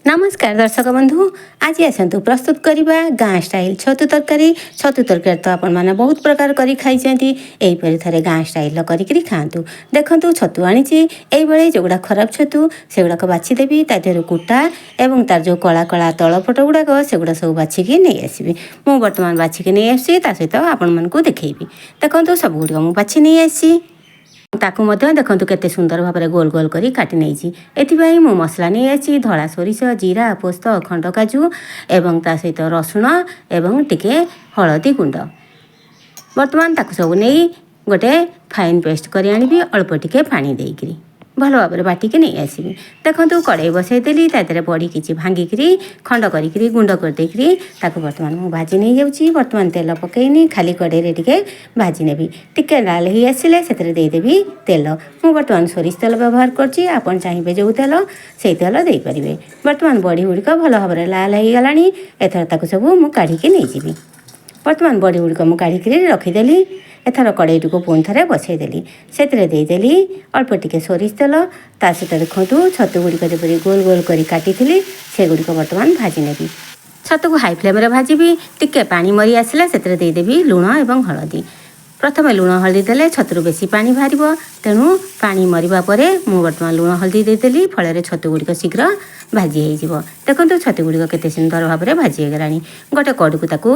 ନମସ୍କାର ଦର୍ଶକ ବନ୍ଧୁ, ଆଜି ଆସନ୍ତୁ ପ୍ରସ୍ତୁତ କରିବା ଗାଁ ଷ୍ଟାଇଲ୍ ଛତୁ ତରକାରୀ। ଛତୁ ତରକାରୀ ତ ଆପଣମାନେ ବହୁତ ପ୍ରକାର କରି ଖାଇଛନ୍ତି। ଏହିପରି ଥରେ ଗାଁ ଷ୍ଟାଇଲ୍ର କରିକିରି ଖାଆନ୍ତୁ। ଦେଖନ୍ତୁ, ଛତୁ ଆଣିଛି। ଏଇଭଳି ଯେଉଁଗୁଡ଼ା ଖରାପ ଛତୁ, ସେଗୁଡ଼ାକ ବାଛିଦେବି। ତା ଦେହରୁ କୁଟା ଏବଂ ତାର ଯେଉଁ କଳା କଳା ତଳ ପଟ ଗୁଡ଼ାକ, ସେଗୁଡ଼ା ସବୁ ବାଛିକି ନେଇ ଆସିବି। ମୁଁ ବର୍ତ୍ତମାନ ବାଛିକି ନେଇ ଆସିଛି, ତା ସହିତ ଆପଣମାନଙ୍କୁ ଦେଖେଇବି। ଦେଖନ୍ତୁ, ସବୁଗୁଡ଼ିକ ମୁଁ ବାଛି ନେଇ ଆସିଛି। ତାକୁ ମଧ୍ୟ ଦେଖନ୍ତୁ, କେତେ ସୁନ୍ଦର ଭାବରେ ଗୋଲ ଗୋଲ କରି କାଟି ନେଇଛି। ଏଥିପାଇଁ ମୁଁ ମସଲା ନେଇ ଆସିଛି: ଧଳା ସୋରିଷ, ଜିରା, ପୋସ୍ତ, ଖଣ୍ଡ କାଜୁ ଏବଂ ତା ସହିତ ରସୁଣ ଏବଂ ଟିକେ ହଳଦୀ ଗୁଣ୍ଡ। ବର୍ତ୍ତମାନ ତାକୁ ସବୁ ନେଇ ଗୋଟେ ଫାଇନ୍ ପେଷ୍ଟ କରି ଆଣିବି। ଅଳ୍ପ ଟିକେ ପାଣି ଦେଇକିରି ଭଲ ଭାବରେ ବାଟିକି ନେଇ ଆସିବି। ଦେଖନ୍ତୁ, କଡ଼େଇ ବସାଇଦେଲି। ତା ଦେହରେ ବଡ଼ି କିଛି ଭାଙ୍ଗିକିରି ଖଣ୍ଡ କରିକିରି ଗୁଣ୍ଡ କରିଦେଇକିରି ତାକୁ ବର୍ତ୍ତମାନ ମୁଁ ଭାଜି ନେଇଯାଉଛି। ବର୍ତ୍ତମାନ ତେଲ ପକେଇନି, ଖାଲି କଡ଼େଇରେ ଟିକେ ଭାଜି ନେବି। ଟିକେ ଲାଲ ହେଇ ଆସିଲେ ସେଥିରେ ଦେଇଦେବି ତେଲ। ମୁଁ ବର୍ତ୍ତମାନ ସୋରିଷ ତେଲ ବ୍ୟବହାର କରୁଛି। ଆପଣ ଚାହିଁବେ ଯେଉଁ ତେଲ, ସେଇ ତେଲ ଦେଇପାରିବେ। ବର୍ତ୍ତମାନ ବଡ଼ି ଗୁଡ଼ିକ ଭଲ ଭାବରେ ଲାଲ ହେଇଗଲାଣି। ଏଥର ତାକୁ ସବୁ ମୁଁ କାଢ଼ିକି ନେଇଯିବି। ବର୍ତ୍ତମାନ ବଡ଼ି ଗୁଡ଼ିକ ମୁଁ କାଢ଼ିକିରି ରଖିଦେଲି। ଏଥର କଡ଼େଇଟିକୁ ପୁଣି ଥରେ ବସାଇଦେଲି। ସେଥିରେ ଦେଇଦେଲି ଅଳ୍ପ ଟିକେ ସୋରିଷ ତେଲ। ତା ସହିତ ଦେଖନ୍ତୁ, ଛତୁ ଗୁଡ଼ିକ ଯେପରି ଗୋଲ ଗୋଲ କରି କାଟିଥିଲି, ସେଗୁଡ଼ିକ ବର୍ତ୍ତମାନ ଭାଜି ନେବି। ଛତୁକୁ ହାଇ ଫ୍ଲେମ୍ରେ ଭାଜିବି। ଟିକେ ପାଣି ମରି ଆସିଲେ ସେଥିରେ ଦେଇଦେବି ଲୁଣ ଏବଂ ହଳଦୀ। ପ୍ରଥମେ ଲୁଣ ହଳଦୀ ଦେଲେ ଛତୁରୁ ବେଶୀ ପାଣି ବାହାରିବ। ତେଣୁ ପାଣି ମରିବା ପରେ ମୁଁ ବର୍ତ୍ତମାନ ଲୁଣ ହଳଦୀ ଦେଇଦେଲି। ଫଳରେ ଛତୁ ଗୁଡ଼ିକ ଶୀଘ୍ର ଭାଜି ହେଇଯିବ। ଦେଖନ୍ତୁ, ଛତୁ ଗୁଡ଼ିକ କେତେ ସୁନ୍ଦର ଭାବରେ ଭାଜି ହେଇଗଲାଣି। ଗୋଟେ କଡ଼କୁ ତାକୁ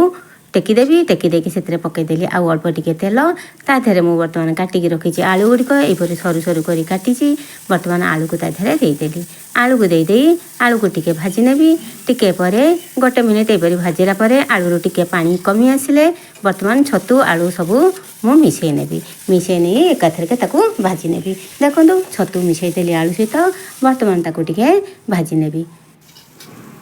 ଟେକିଦେବି। ଟେକି ଦେଇକି ସେଥିରେ ପକାଇଦେଲି ଆଉ ଅଳ୍ପ ଟିକେ ତେଲ। ତା ଦେହରେ ମୁଁ ବର୍ତ୍ତମାନ କାଟିକି ରଖିଛି ଆଳୁ ଗୁଡ଼ିକ। ଏହିପରି ସରୁ ସରୁ କରି କାଟିଛି। ବର୍ତ୍ତମାନ ଆଳୁକୁ ତା ଦେହରେ ଦେଇଦେଲି। ଆଳୁକୁ ଦେଇଦେଇ ଆଳୁକୁ ଟିକେ ଭାଜି ନେବି। ଟିକେ ପରେ, ଗୋଟେ ମିନିଟ୍ ଏହିପରି ଭାଜିଲା ପରେ, ଆଳୁରୁ ଟିକେ ପାଣି କମି ଆସିଲେ ବର୍ତ୍ତମାନ ଛତୁ ଆଳୁ ସବୁ ମୁଁ ମିଶାଇ ନେବି। ମିଶାଇ ନେଇ ଏକାଥରକେ ତାକୁ ଭାଜି ନେବି। ଦେଖନ୍ତୁ, ଛତୁ ମିଶାଇ ଦେଲି ଆଳୁ ସହିତ। ବର୍ତ୍ତମାନ ତାକୁ ଟିକେ ଭାଜି ନେବି।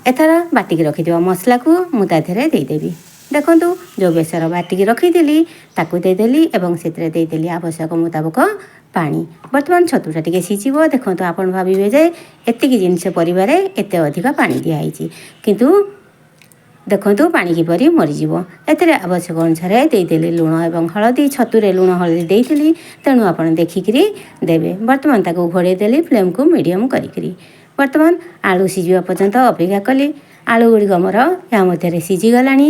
ଏଥର ବାଟିକି ରଖିଥିବା ମସଲାକୁ ମୁଁ ତା ଦେହରେ ଦେଇଦେବି। ଦେଖନ୍ତୁ, ଯେଉଁ ବେସର ବାଟିକି ରଖିଥିଲି, ତାକୁ ଦେଇଦେଲି ଏବଂ ସେଥିରେ ଦେଇଦେଲି ଆବଶ୍ୟକ ମୁତାବକ ପାଣି। ବର୍ତ୍ତମାନ ଛତୁଟା ଟିକେ ସିଝିବ। ଦେଖନ୍ତୁ, ଆପଣ ଭାବିବେ ଯେ ଏତିକି ଜିନିଷ ପରିବାରେ ଏତେ ଅଧିକ ପାଣି ଦିଆହେଇଛି, କିନ୍ତୁ ଦେଖନ୍ତୁ ପାଣି କିପରି ମରିଯିବ। ଏଥିରେ ଆବଶ୍ୟକ ଅନୁସାରେ ଦେଇଦେଲି ଲୁଣ ଏବଂ ହଳଦୀ। ଛତୁରେ ଲୁଣ ହଳଦୀ ଦେଇଥିଲି, ତେଣୁ ଆପଣ ଦେଖିକିରି ଦେବେ। ବର୍ତ୍ତମାନ ତାକୁ ଘୋଡ଼େଇ ଦେଲି ଫ୍ଲେମ୍କୁ ମିଡ଼ିୟମ୍ କରିକିରି। ବର୍ତ୍ତମାନ ଆଳୁ ସିଝିବା ପର୍ଯ୍ୟନ୍ତ ଅପେକ୍ଷା କଲି। ଆଳୁ ଗୁଡ଼ିକ ମୋର ଏହା ମଧ୍ୟରେ ସିଝିଗଲାଣି।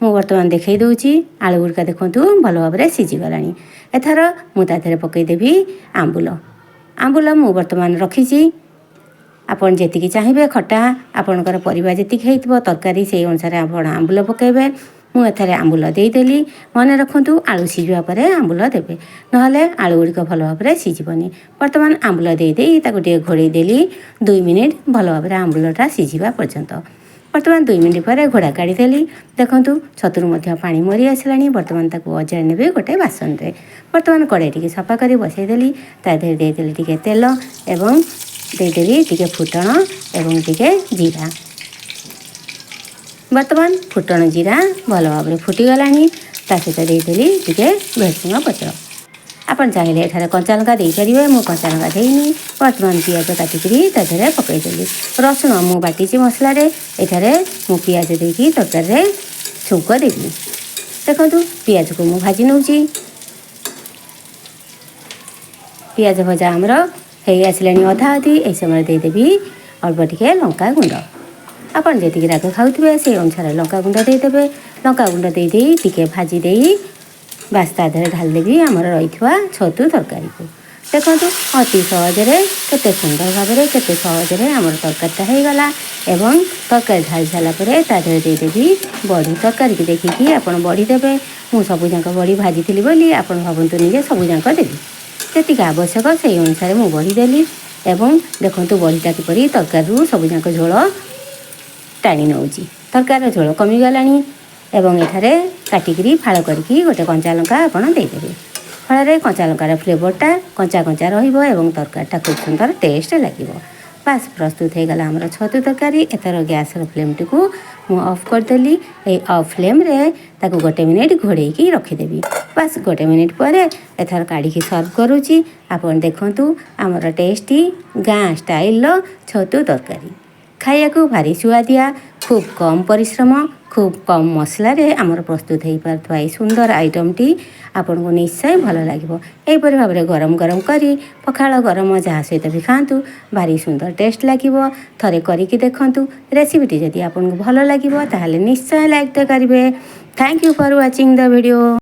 ମୁଁ ବର୍ତ୍ତମାନ ଦେଖାଇ ଦେଉଛି। ଆଳୁ ଗୁଡ଼ିକ ଦେଖନ୍ତୁ, ଭଲ ଭାବରେ ସିଝିଗଲାଣି। ଏଥର ମୁଁ ତା ଦେହରେ ପକାଇଦେବି ଆମ୍ବୁଲ। ଆମ୍ବୁଲ ମୁଁ ବର୍ତ୍ତମାନ ରଖିଛି। ଆପଣ ଯେତିକି ଚାହିଁବେ ଖଟା, ଆପଣଙ୍କର ପରିବା ଯେତିକି ହେଇଥିବ ତରକାରୀ, ସେଇ ଅନୁସାରେ ଆପଣ ଆମ୍ବୁଲ ପକାଇବେ। ମୁଁ ଏଥିରେ ଆମ୍ବୁଲ ଦେଇଦେଲି। ମନେ ରଖନ୍ତୁ, ଆଳୁ ସିଝିବା ପରେ ଆମ୍ବୁଲ ଦେବେ, ନହେଲେ ଆଳୁ ଗୁଡ଼ିକ ଭଲ ଭାବରେ ସିଝିବନି। ବର୍ତ୍ତମାନ ଆମ୍ବୁଲ ଦେଇଦେଇ ତାକୁ ଟିକେ ଘୋଡ଼େଇ ଦେଲି 2 ମିନିଟ୍, ଭଲ ଭାବରେ ଆମ୍ବୁଲଟା ସିଝିବା ପର୍ଯ୍ୟନ୍ତ। ବର୍ତ୍ତମାନ 2 ମିନିଟ୍ ପରେ ଘୋଡ଼ା କାଢ଼ିଦେଲି। ଦେଖନ୍ତୁ, ଛତୁରୁ ମଧ୍ୟ ପାଣି ମରି ଆସିଲାଣି। ବର୍ତ୍ତମାନ ତାକୁ ଅଜାଡ଼ି ନେବି ଗୋଟେ ବାସନରେ। ବର୍ତ୍ତମାନ କଡ଼େଇ ଟିକେ ସଫା କରି ବସାଇଦେଲି। ତା ଦେହରେ ଦେଇଦେଲି ଟିକେ ତେଲ ଏବଂ ଦେଇଦେଲି ଟିକେ ଫୁଟଣ ଏବଂ ଟିକେ ଜିରା। ବର୍ତ୍ତମାନ ଫୁଟଣ ଜିରା ଭଲ ଭାବରେ ଫୁଟିଗଲାଣି। ତା ସହିତ ଦେଇଦେଲି ଟିକେ ଭେସୁଙ୍ଗା ପତ୍ର। ଆପଣ ଚାହିଁଲେ ଏଠାରେ କଞ୍ଚା ଲଙ୍କା ଦେଇପାରିବେ। ମୁଁ କଞ୍ଚା ଲଙ୍କା ଦେଇନି। ବର୍ତ୍ତମାନ ପିଆଜ କାଟିକିରି ତା ଦେହରେ ପକାଇଦେଲି। ରସୁଣ ମୁଁ ବାଟିଛି ମସଲାରେ। ଏଠାରେ ମୁଁ ପିଆଜ ଦେଇକି ତରକାରୀରେ ଛୁଙ୍କ ଦେବି। ଦେଖନ୍ତୁ, ପିଆଜକୁ ମୁଁ ଭାଜି ନେଉଛି। ପିଆଜ ଭଜା ଆମର ହେଇ ଆସିଲାଣି ଅଧା ଅଧି। ଏହି ସମୟରେ ଦେଇଦେବି ଅଳ୍ପ ଟିକେ ଲଙ୍କା ଗୁଣ୍ଡ। ଆପଣ ଯେତିକି ରାଗ ଖାଉଥିବେ, ସେଇ ଅନୁସାରେ ଲଙ୍କା ଗୁଣ୍ଡ ଦେଇଦେବେ। ଲଙ୍କା ଗୁଣ୍ଡ ଦେଇଦେଇ ଟିକେ ଭାଜି ଦେଇ ବାସ୍ ତା ଦେହରେ ଢାଳିଦେବି ଆମର ରହିଥିବା ଛତୁ ତରକାରୀକୁ। ଦେଖନ୍ତୁ, ଅତି ସହଜରେ, କେତେ ସୁନ୍ଦର ଭାବରେ, କେତେ ସହଜରେ ଆମର ତରକାରୀଟା ହେଇଗଲା। ଏବଂ ତରକାରୀ ଢାଳି ସାରିଲା ପରେ ତା ଦେହରେ ଦେଇଦେବି ବଡ଼ି। ତରକାରୀକି ଦେଖିକି ଆପଣ ବଡ଼ି ଦେବେ। ମୁଁ ସବୁଯାକ ବଡ଼ି ଭାଜିଥିଲି ବୋଲି ଆପଣ ଭାବନ୍ତୁନି ଯେ ସବୁଯାକ ଦେବି। ଯେତିକି ଆବଶ୍ୟକ, ସେଇ ଅନୁସାରେ ମୁଁ ବଡ଼ି ଦେଲି। ଏବଂ ଦେଖନ୍ତୁ, ବଡ଼ିଟା କିପରି ତରକାରୀରୁ ସବୁଯାକ ଝୋଳ ଟାଣି ନେଉଛି। ତରକାରୀର ଝୋଳ କମିଗଲାଣି। ଏବଂ ଏଠାରେ କାଟିକିରି ଫାଳ କରିକି ଗୋଟେ କଞ୍ଚା ଲଙ୍କା ଆପଣ ଦେଇଦେବେ। ଫଳରେ କଞ୍ଚା ଲଙ୍କାର ଫ୍ଲେଭରଟା କଞ୍ଚା କଞ୍ଚା ରହିବ ଏବଂ ତରକାରୀଟା ଖୁବ୍ ସୁନ୍ଦର ଟେଷ୍ଟ ଲାଗିବ। ବାସ୍, ପ୍ରସ୍ତୁତ ହେଇଗଲା ଆମର ଛତୁ ତରକାରୀ। ଏଥର ଗ୍ୟାସ୍ର ଫ୍ଲେମ୍ଟିକୁ ମୁଁ ଅଫ୍ କରିଦେଲି। ଏଇ ଅଫ୍ ଫ୍ଲେମ୍ରେ ତାକୁ ଗୋଟେ ମିନିଟ୍ ଘୋଡ଼େଇକି ରଖିଦେବି। ବାସ୍, ଗୋଟେ ମିନିଟ୍ ପରେ ଏଥର କାଢ଼ିକି ସର୍ଭ କରୁଛି। ଆପଣ ଦେଖନ୍ତୁ ଆମର ଟେଷ୍ଟି ଗାଁ ଷ୍ଟାଇଲ୍ର ଛତୁ ତରକାରୀ। ଖାଇବାକୁ ଭାରି ସୁଆଦିଆ, ଖୁବ୍ କମ୍ ପରିଶ୍ରମ, ଖୁବ୍ କମ୍ ମସଲାରେ ଆମର ପ୍ରସ୍ତୁତ ହୋଇପାରୁଥିବା ଏହି ସୁନ୍ଦର ଆଇଟମ୍ଟି ଆପଣଙ୍କୁ ନିଶ୍ଚୟ ଭଲ ଲାଗିବ। ଏହିପରି ଭାବରେ ଗରମ ଗରମ କରି ପଖାଳ, ଗରମ ଯାହା ସହିତ ବି ଖାଆନ୍ତୁ, ଭାରି ସୁନ୍ଦର ଟେଷ୍ଟ ଲାଗିବ। ଥରେ କରିକି ଦେଖନ୍ତୁ। ରେସିପିଟି ଯଦି ଆପଣଙ୍କୁ ଭଲ ଲାଗିବ, ତାହେଲେ ନିଶ୍ଚୟ ଲାଇକ୍ଟେ କରିବେ। Thank you for watching the video.